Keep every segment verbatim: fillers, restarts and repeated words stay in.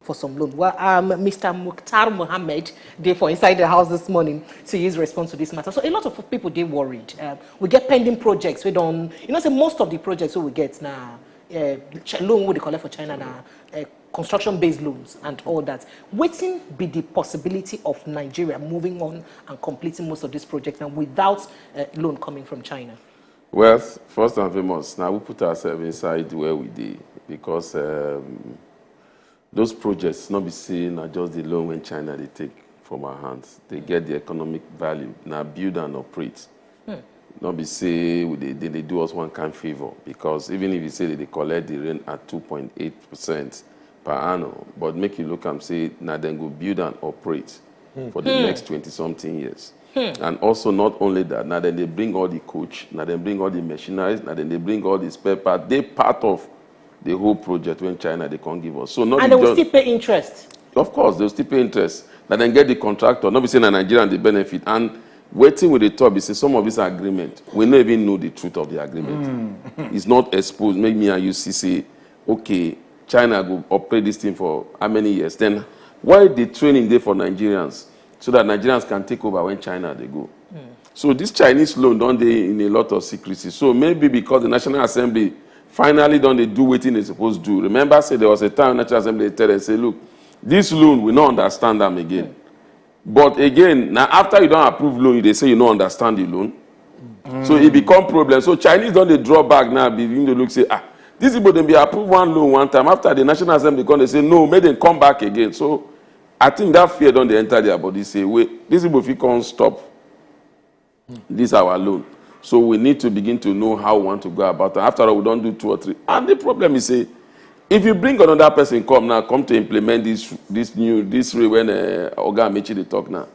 for some loan. Well, um, Mister Mukhtar Mohammed dey for inside the house this morning to his response to this matter. So a lot of people dey worried. Um, we get pending projects. We don't, you know, say most of the projects we get now, uh, ch- loan we dey collect for China now, uh, construction-based loans and all that. Wetin be the possibility of Nigeria moving on and completing most of these projects now without uh, loan coming from China? Well, first and foremost, now we put ourselves inside where we did because um, those projects not be seen are just the loan when China they take from our hands. They get the economic value now, build and operate. Not be say we they, they, they do us one kind favor because even if you say that they collect the rent at two point eight percent per annum, but make you look and say now then go build and operate for the next twenty something years. And also not only that, now then they bring all the coach, now then bring all the machineries, now then they bring all the spare part. They part of the whole project when China they can't give us. So not And be they will just still pay interest. Of course, they'll still pay interest. Now then get the contractor. Not be saying that Nigerian they benefit. And waiting with the top is say some of this agreement, we don't even know the truth of the agreement. It's not exposed. Make me and you see say, okay, China go operate this thing for how many years? Then why the training day for Nigerians so that Nigerians can take over when China they go? So this Chinese loan don't they in a lot of secrecy. So maybe because the National Assembly finally don't they do what they supposed to do. Remember, say there was a time National Assembly tell and say, look, this loan we not understand them again. But again, now after you don't approve loan, they say you don't understand the loan. So it become problem. So Chinese don't they draw back now, begin to look say, ah, these people then be approve one loan one time. After the National Assembly come, they say no, make them come back again. So I think that fear don't they enter their body. Say, wait, these people if you can't stop this our loan. So we need to begin to know how we want to go about it. After all, we don't do two or three. And the problem is, say, if you bring another person come now, come to implement this this new this way when uh, Oga Amici they talk now,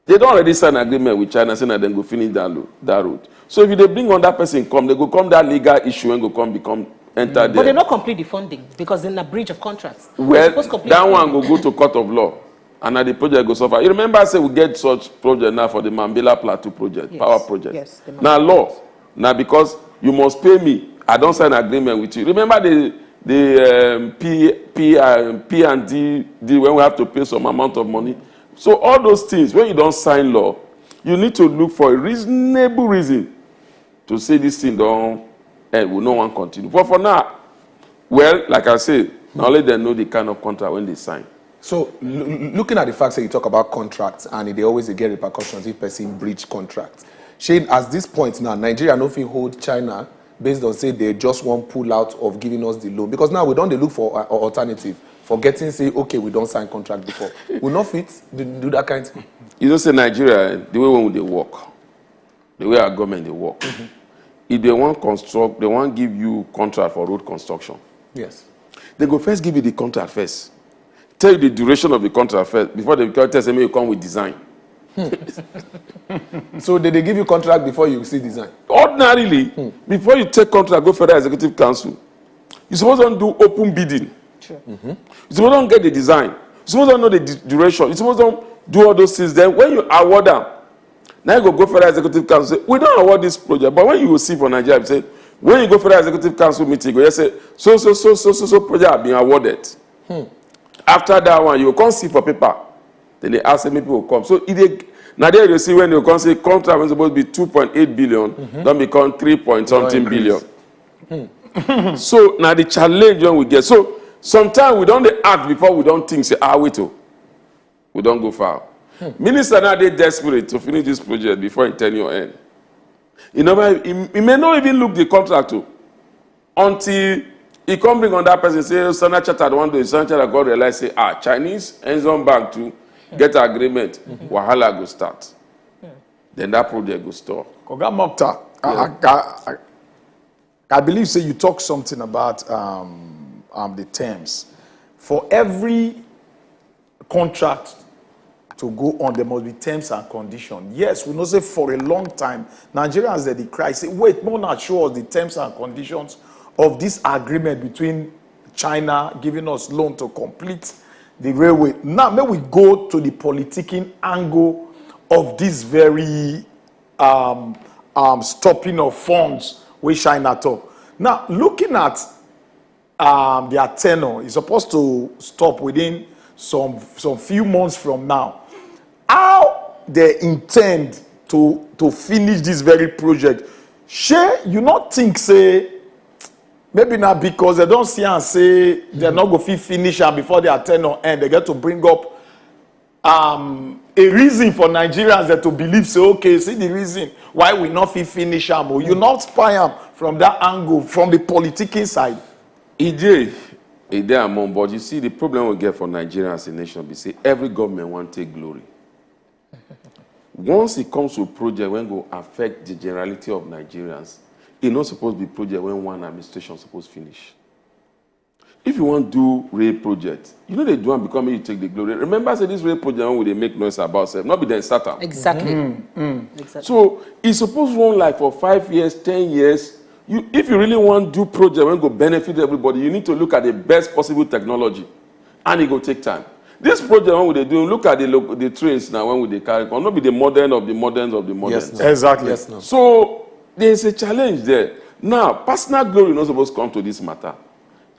they don't already sign agreement with China saying that they go finish that, lo- that road. So if they bring another person come, they go come that legal issue and go come become enter But there. They not complete the funding because in a breach of contracts. They Well, suppose complete that the one funding. Go go to court of law, and now the project go suffer. You remember, say we get such project now for the Mambila Plateau project, Yes, power project. Yes, the Now law, now because you must pay me, I don't sign agreement with you. Remember the the um, P, P, uh, P and D, D when we have to pay some amount of money. So all those things, when you don't sign law, you need to look for a reasonable reason to say this thing don't end. We no one continue. But for now, well, like I say, now let them know the kind of contract when they sign. So, l- looking at the fact that you talk about contracts and they always get repercussions if person breach contract. Shane, at this point now, Nigeria no fit hold China based on say they just want pull out of giving us the loan because now we don't dey look for uh, alternative, forgetting say okay we don't sign contract before. We no fit do, do that kind thing. You know, say Nigeria, eh, the way when they work, the way our government they work, if they want construct, they want give you contract for road construction. Yes. They go first give you the contract first. Tell you the duration of the contract first before they can tell say make you come with design. So did they give you contract before you see design? Ordinarily, before you take contract, go federal executive council. You suppose to do open bidding. Sure. You suppose to get the design. You suppose to know the du- duration. You suppose to do all those things. Then when you award them, now you go go federal executive council. Say, we don't award this project, but when you will see for Nigeria, say when you go federal executive council meeting, you go just say so so so so so so project have been awarded. After that one, you go come see for paper. Then they ask me people come. So if they now there you see when they come say contract was supposed to be two point eight billion, don't become three point something Increase. billion. So now the challenge when we get. So sometimes we don't dey act before we don't think say ah wait oh, we don't go far. Minister now they desperate to finish this project before in tenure end. He never, he, he may not even look the contract too until he come bring on that person say Standard Chartered one day, Standard Chartered go realize say ah Chinese Exim Bank too get agreement, wahala go start. Then that project go stop. Oga Mokhtar, I, I, I, I believe say you talk something about um, um, the terms. For every contract to go on, there must be terms and conditions. Yes, we know say for a long time, Nigerians that they cry say, wait, no, not show us the terms and conditions of this agreement between China giving us loan to complete the railway. Now, may we go to the politicking angle of this very um, um, stopping of funds with China talk. Now, looking at um, their tenure is supposed to stop within some some few months from now. How they intend to to finish this very project? Shey you not think say maybe not because they don't see and say they're not going to finish and before their tenure end, they get to bring up um, a reason for Nigerians that to believe say, okay, see the reason why we not fit finish am, or you not spy am from that angle, from the politicking side. E dey, e dey among, but you see the problem we get for Nigeria as a nation be say every government wan take glory. Once it comes to project wey go affect the generality of Nigerians, e no suppose be project wey one administration suppose finish. If you wan do rail project, you no dey do am because make you take the glory. Remember say this rail project wey we dey make noise about sef, no be dem start am. Exactly. Exactly. So e suppose run like for five years, ten years. You, if you really wan do project wey go benefit everybody, you need to look at the best possible technology, and e go take time. This project wey we dey do, look at the lo- the trains now wey we dey carry come, no be the modern of the moderns of the moderns. Yes, no. Exactly. Yes, no. So there is a challenge there. Now, personal glory no suppose come to this matter.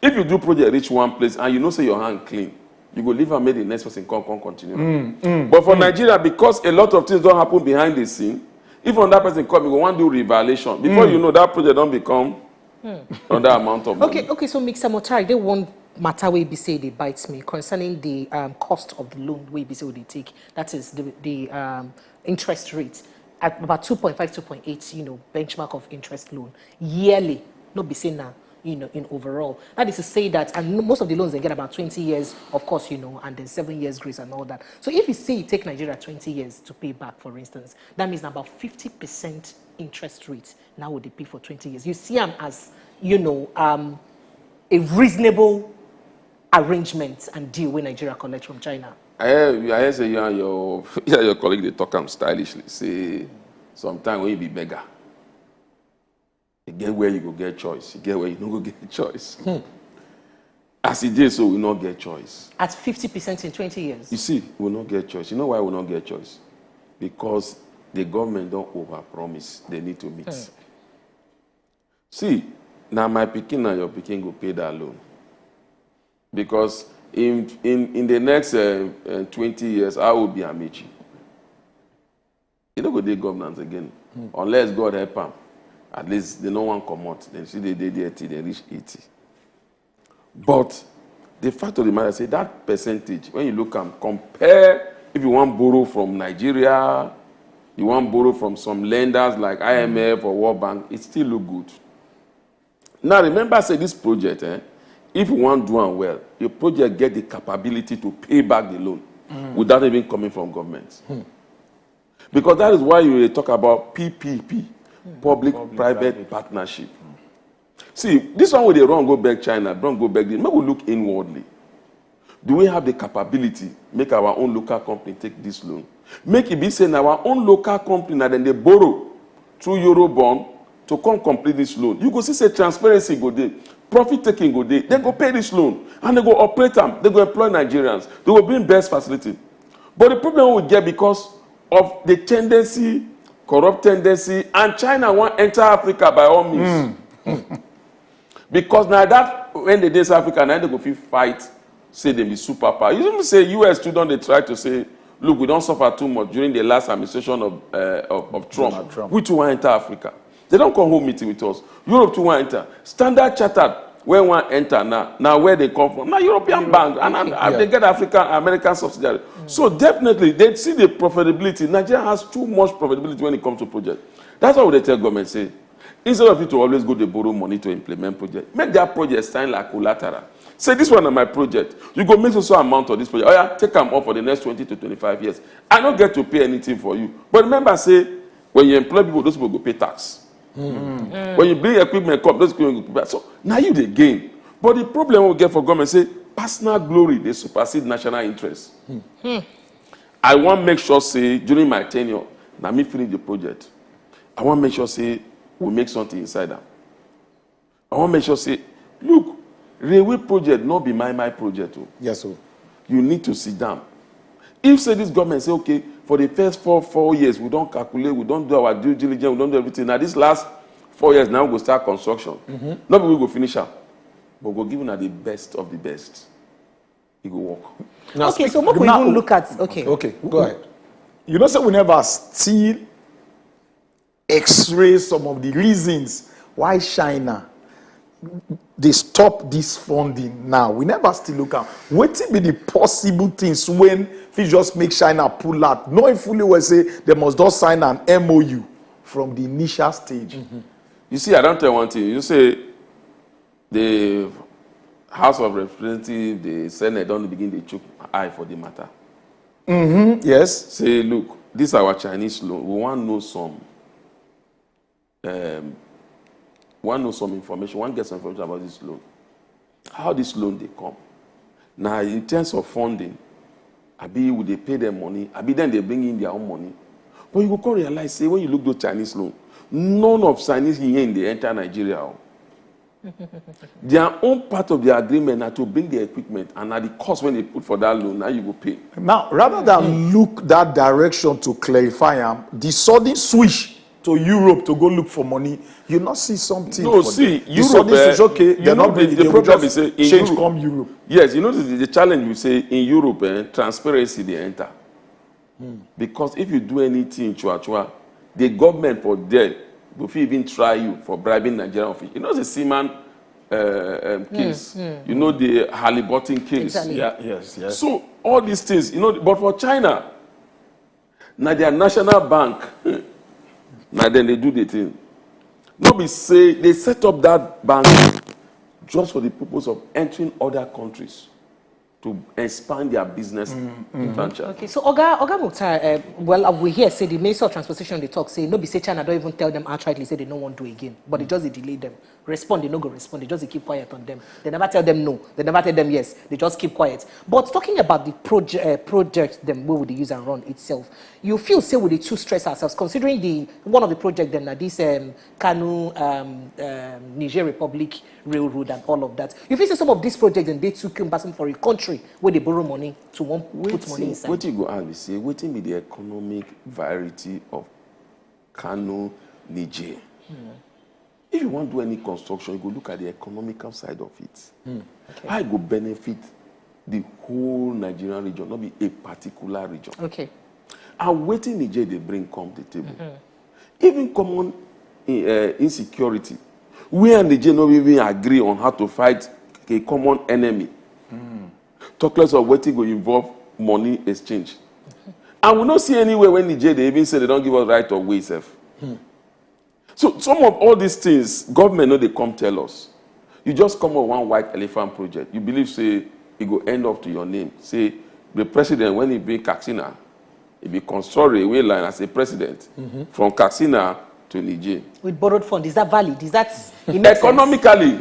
If you do project reach one place and you know say your hand clean, you go leave am make the next person come come continue. But for Nigeria, because a lot of things don happen behind the scene, if another person come, you go wan do revaluation. Before you know, that project don become another amount of money. Okay, okay. So, Mister Motari, they one matter wey be say they bite me concerning the um, cost of the loan wey be say they take. That is the the um, interest rate at about two point five, two point eight, you know, benchmark of interest loan yearly. No be say now, you know, in overall. That is to say that, and most of the loans they get about twenty years, of course, you know, and then seven years grace and all that. So if you say it take Nigeria twenty years to pay back, for instance, that means about fifty percent interest rate now would they pay for twenty years. You see them as, you know, um, a reasonable arrangement and deal wey Nigeria collect from China. I hear, I hear say you and your you and your colleague dey talk am stylishly. Say sometimes when you be beggar, you get where you go get choice, you get where you no go get choice. As e dey so, we no get choice. At fifty percent in twenty years. You see, we no get choice. You know why we no get choice? Because the government don overpromise. They need to meet. See, now my pikin and your pikin go pay that loan. Because in in in the next uh, uh, twenty years, I will be Amici. You no go dey governance again. Unless God help am. At least they no wan comot. Dem still dey dey there till they reach eighty. But the fact of the matter say that percentage, when you look am, compare if you wan borrow from Nigeria, you wan borrow from some lenders like I M F or World Bank, it still look good. Now remember say this project, eh, if you wan do am well, your project get the capability to pay back the loan without even coming from government. Because that is why you dey talk about P P P, public-private partnership. See, this one wey dey run go beg China, run go beg this, make we look inwardly. Do we have the capability make our own local company take this loan? Make e be say na our own local company na dem dey borrow through Eurobond to come complete this loan. You go see say transparency go dey, profit taking go dey. Dem go pay this loan and dem go operate am. Dem go employ Nigerians. Dem go bring best facility. But the problem we get because of the tendency, corrupt tendency, and China wan enter Africa by all means. Because now that when they dey South Africa, now they go fit fight, say they be superpower. You even say U S too don dey try to say, look, we don suffer too much during the last administration of uh, of, of Trump. Donald Trump. We too wan enter Africa. They don come home meeting with us. Europe too wan enter. Standard Chartered wey wan enter now, na where they come from? Na European bank, and, and, and they get African American subsidiary. So definitely they see the profitability. Nigeria has too much profitability when it comes to project. That's why we dey tell government say, instead of you to always go dey borrow money to implement project, make that project sign like collateral. Say this one na my project. You go make so so amount of this project. Oh yeah, take am up for the next twenty to twenty-five years. I no get to pay anything for you. But remember say, when you employ people, those people go pay tax. When you bring equipment come, those people go pay tax. So now you dey gain. But the problem we get for government say personal glory dey supersede national interest. I wan make sure say during my tenure, na me finish the project. I wan make sure say we make something inside am. I wan make sure say, look, railway project no be my my project o. Yes, sir. You need to sit down. If say this government say, okay, for the first four four years, we don calculate, we don do our due diligence, we don do everything. Now this last four years, now we go start construction. No be we go finish am. But we go give una the best of the best. E go work. Okay, so make we even look at, okay. Okay, go ahead. You know, so we never still x-ray some of the reasons why China they stop this funding now. We never still look at what be the possible things when we just make China pull out. Knowing fully well say they must just sign an M O U from the initial stage. Mm-hmm. You see, I don't tell one thing. You say the House of Representatives, the Senate don't begin to chook eye for the matter. Mm-hmm. Yes. Say, look, this is our Chinese loan. We want to know some um, want to know some information, want to get some information about this loan. How this loan they come? Now, in terms of funding, I be would they pay them money? I be then they bring in their own money. But you go come realize, say, when you look the Chinese loan, none of Chinese yen they enter Nigeria. Oh. Their own part of the agreement na to bring the equipment, and na the cost when they put for that loan, now you go pay. Now, rather than look that direction to clarify am, the sudden switch to Europe to go look for money, you not see something. No, for see, them. The Europe, sudden eh, switch, okay, you they're know, not the, bringing, the they will problem just is, eh, in change Europe, come Europe. Yes, you know the, the challenge we say in Europe, eh, transparency they enter. Because if you do anything chua chua, the government for there go fit even try you for bribing Nigerian officials. You know the seaman uh, um, case, you know the Halliburton case. Exactly. Yeah, yes, yes. So all these things, you know, but for China, now their national bank, now then they do the thing. No be say they set up that bank just for the purpose of entering other countries to expand their business franchise. Okay, so Oga, Oga Mukhtar, uh, well, uh, we hear say the Minister of Transportation they talk say no be say China don't even tell them outrightly say they no want do again, but they just dey delay them. Respond, they no go respond. They just dey keep quiet on them. They never tell them no. They never tell them yes. They just keep quiet. But talking about the project, uh, project them we would use and run itself, you feel say we dey too stress ourselves considering the one of the project them na this um, Kanu um, um, Niger Republic railroad and all of that. You feel say some of these projects and they too cumbersome for a country where they borrow money to one put money inside. What you go ask me say, wetin be the economic viability of Kano, Niger? If you want do any construction, you go look at the economical side of it. How e go benefit the whole Nigerian region, not be a particular region. Okay. And wetin Niger they bring come the table. Even common uh, insecurity. We and Niger no even agree on how to fight a common enemy. Talk less of wetin go involve money exchange. And we no see anywhere when Niger they even say they don't give us right of way sef. So some of all these things, government no dey come tell us. You just come up one white elephant project. You believe say e go end up to your name. Say the president when he be Katsina, he be construct railway line as a president from Katsina to Niger. With borrowed fund, is that valid? Is that it makes sense? Economically,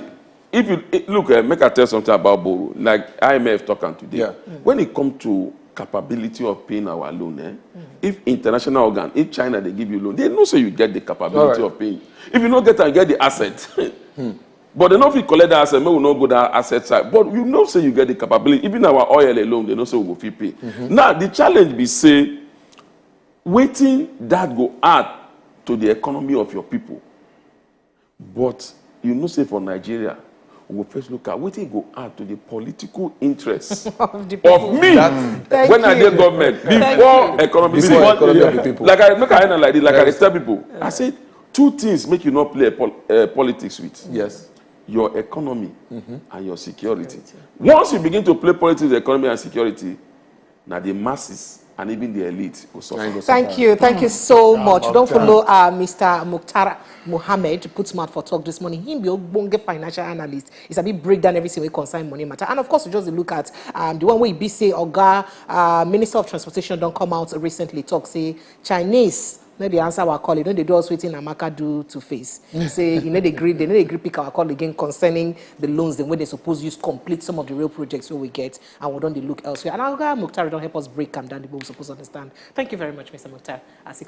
if you eh, look, eh, make I tell something about borrow. Like I M F talking today. Yeah. When it come to capability of paying our loan, eh, if international organ, if China they give you loan, they know say you get the capability Alright. of paying. If you no get and get the asset, but they no fit collect that asset, make we no go that asset side. But you know say you get the capability. Even our oil alone, they know say we go fit pay. Now the challenge be say, wetin that go add to the economy of your people. But you know say for Nigeria, we go first look at wetin go add to the political interests Of the of people. Me That- Thank when I you. dey government Thank before you. economy. Before economy of the people. Like I make I end like this, like I Yes. Tell people, I say two things make you not play pol uh, politics with. Yes. Your economy and your security. Once you begin to play politics, economy and security, now the masses and even the elite will suffer. And you go Thank suffer. You. Thank you so much. Don't okay. Follow uh, Mister Mukhtar Mohammed, put smart for talk this morning. Him be ogbonge financial analyst. He's a bit break down everything we concern money matter. And of course, we just look at um, the one way B C Oga, uh, Minister of Transportation, don't come out recently talk say Chinese. No, they answer our call. You know they do us waiting Amaka do to face. Say you know they agree. They know they agree pick our call again concerning the loans. Then when they suppose use complete some of the real projects we get, and we don't they look elsewhere. And Oga Mukhtar don't help us break them down. The way we suppose understand. Thank you very much, Mister Mukhtar. As it